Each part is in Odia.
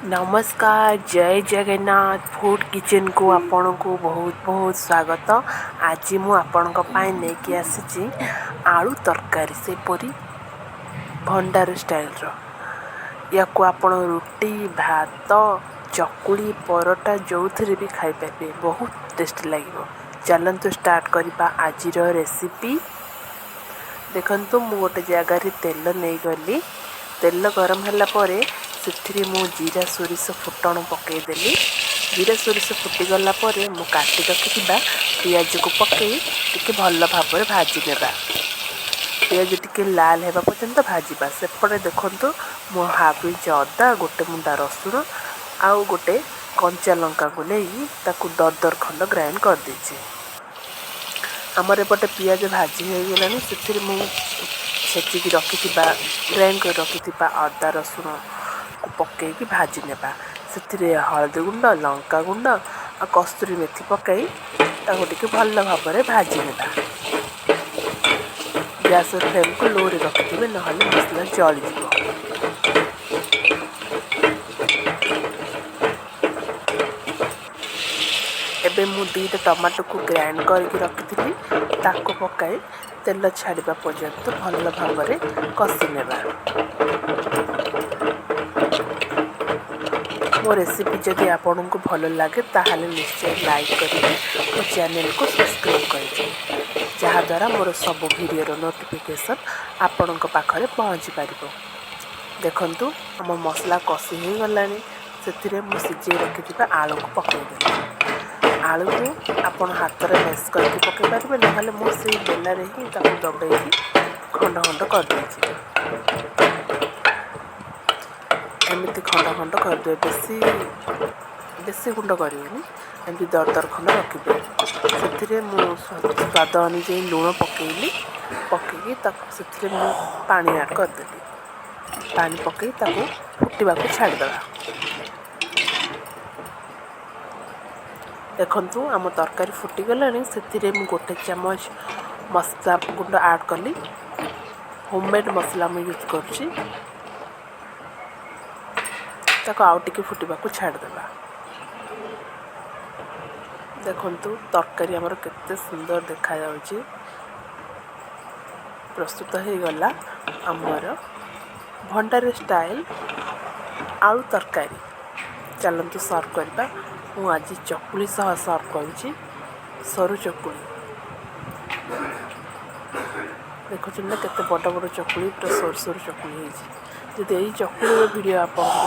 ନମସ୍କାର, ଜୟ ଜଗନ୍ନାଥ। ଫୁଡ଼୍ କିଚେନ୍କୁ ଆପଣଙ୍କୁ ବହୁତ ବହୁତ ସ୍ୱାଗତ। ଆଜି ମୁଁ ଆପଣଙ୍କ ପାଇଁ ନେଇକି ଆସିଛି ଆଳୁ ତରକାରୀ, ସେପରି ଭଣ୍ଡାର ଷ୍ଟାଇଲ୍ର। ୟାକୁ ଆପଣ ରୁଟି, ଭାତ, ଚକୁଳି, ପରଟା ଯେଉଁଥିରେ ବି ଖାଇପାରିବେ, ବହୁତ ଟେଷ୍ଟି ଲାଗିବ। ଚାଲନ୍ତୁ ଷ୍ଟାର୍ଟ କରିବା ଆଜିର ରେସିପି। ଦେଖନ୍ତୁ, ମୁଁ ଗୋଟେ ଜାଗାରେ ତେଲ ନେଇଗଲି। ତେଲ ଗରମ ହେଲା ପରେ ସେଥିରେ ମୁଁ ଜିରା, ସୋରିଷ ଫୁଟଣ ପକାଇଦେଲି। ଜିରା ସୋରିଷ ଫୁଟିଗଲା ପରେ ମୁଁ କାଟି ରଖିଥିବା ପିଆଜକୁ ପକାଇ ଟିକେ ଭଲ ଭାବରେ ଭାଜି ନେବା। ପିଆଜ ଟିକେ ଲାଲ ହେବା ପର୍ଯ୍ୟନ୍ତ ଭାଜିବା। ସେପଟେ ଦେଖନ୍ତୁ, ମୁଁ ହାଫ୍ ଇଞ୍ଚ ଅଦା, ଗୋଟେ ମୁଣ୍ଡା ରସୁଣ ଆଉ ଗୋଟେ କଞ୍ଚା ଲଙ୍କାକୁ ନେଇ ତାକୁ ଦରଦର ଖଣ୍ଡ ଗ୍ରାଇଣ୍ଡ କରିଦେଇଛି। ଆମର ଏପଟେ ପିଆଜ ଭାଜି ହୋଇଗଲାଣି। ସେଥିରେ ମୁଁ ଛେଚିକି ରଖିଥିବା, ଗ୍ରାଇଣ୍ଡ କରି ରଖିଥିବା ଅଦା ରସୁଣକୁ ପକାଇକି ଭାଜି ନେବା। ସେଥିରେ ହଳଦୀ ଗୁଣ୍ଡ, ଲଙ୍କା ଗୁଣ୍ଡ ଆଉ କସ୍ତୁରୀ ମେଥି ପକାଇ ତାକୁ ଟିକେ ଭଲ ଭାବରେ ଭାଜି ନେବା। ଗ୍ୟାସ୍ ଫ୍ଲେମ୍କୁ ଲୋରେ ରଖିଥିବେ, ନହେଲେ ମସଲା ଜଳିଯିବ। ଏବେ ମୁଁ 2ଟା ଟମାଟୋକୁ ଗ୍ରାଇଣ୍ଡ କରିକି ରଖିଥିଲି, ତାକୁ ପକାଇ ତେଲ ଛାଡ଼ିବା ପର୍ଯ୍ୟନ୍ତ ଭଲ ଭାବରେ କଷି ନେବା। ମୋ ରେସିପି ଯଦି ଆପଣଙ୍କୁ ଭଲ ଲାଗେ, ତାହେଲେ ନିଶ୍ଚୟ ଲାଇକ୍ କରିବେ, ମୋ ଚ୍ୟାନେଲକୁ ସବସ୍କ୍ରାଇବ୍ କରିବେ, ଯାହାଦ୍ୱାରା ମୋର ସବୁ ଭିଡ଼ିଓର ନୋଟିଫିକେସନ୍ ଆପଣଙ୍କ ପାଖରେ ପହଞ୍ଚି ପାରିବ। ଦେଖନ୍ତୁ, ଆମ ମସଲା କଷି ହୋଇଗଲାଣି। ସେଥିରେ ମୁଁ ସିଝେଇ ରଖିଥିବା ଆଳୁକୁ ପକାଇଦେଲି। ଆଳୁକୁ ଆପଣ ହାତରେ ମେସ୍ କରିକି ପକାଇ ପାରିବେ, ନହେଲେ ମୁଁ ସେଇ ବେଲାରେ ହିଁ ତାକୁ ଦବେଇକି ଖଣ୍ଡ ଖଣ୍ଡ କରିଦେଇଛି। ଏମିତି ଖଣ୍ଡ ଖଣ୍ଡ କରିଦେବେ, ବେଶୀ ବେଶୀ ଗୁଣ୍ଡ କରିବେନି, ଏମିତି ଦର ଦର ଖଣ୍ଡ ରଖିବେ। ସେଥିରେ ମୁଁ ସ୍ୱାଦ ଅନୁଯାୟୀ ଲୁଣ ପକାଇଲି। ପକାଇକି ତାକୁ ସେଥିରେ ମୁଁ ପାଣି ଆଡ଼୍ କରିଦେଲି। ପାଣି ପକାଇ ତାକୁ ଫୁଟିବାକୁ ଛାଡ଼ିଦେବା। ଦେଖନ୍ତୁ, ଆମ ତରକାରୀ ଫୁଟିଗଲାଣି। ସେଥିରେ ମୁଁ ଗୋଟେ ଚାମଚ ମସଲା ଗୁଣ୍ଡ ଆଡ଼୍ କଲି। ହୋମମେଡ଼୍ ମସଲା ମୁଁ ୟୁଜ୍ କରୁଛି। ତାକୁ ଆଉ ଟିକେ ଫୁଟିବାକୁ ଛାଡ଼ିଦେବା। ଦେଖନ୍ତୁ, ତରକାରୀ ଆମର କେତେ ସୁନ୍ଦର ଦେଖାଯାଉଛି। ପ୍ରସ୍ତୁତ ହେଇଗଲା ଆମର ଭଣ୍ଡାରୀ ଷ୍ଟାଇଲ୍ ଆଳୁ ତରକାରୀ। ଚାଲନ୍ତୁ ସର୍ଭ କରିବା। ମୁଁ ଆଜି ଚକୁଳି ସହ ସର୍ଭ କରୁଛି, ସରୁ ଚକୁଳି। ଦେଖୁଛନ୍ତି ନା, କେତେ ବଡ଼ ବଡ଼ ଚକୁଳି, ପୁରା ସରୁ ସରୁ ଚକୁଳି ହେଇଛି। ଯଦି ଏଇ ଚକୁଳିର ଭିଡ଼ିଓ ଆପଣଙ୍କୁ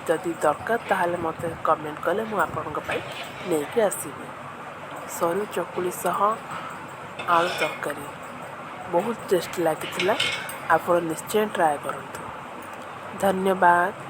ଯଦି ଦରକାର, ତାହେଲେ ମୋତେ କମେଣ୍ଟ କଲେ ମୁଁ ଆପଣଙ୍କ ପାଇଁ ନେଇକି ଆସିବି। ସରୁ ଚକୁଳି ସହ ଆଳୁ ତରକାରୀ ବହୁତ ଟେଷ୍ଟ ଲାଗିଥିଲା। ଆପଣ ନିଶ୍ଚୟ ଟ୍ରାଏ କରନ୍ତୁ। ଧନ୍ୟବାଦ।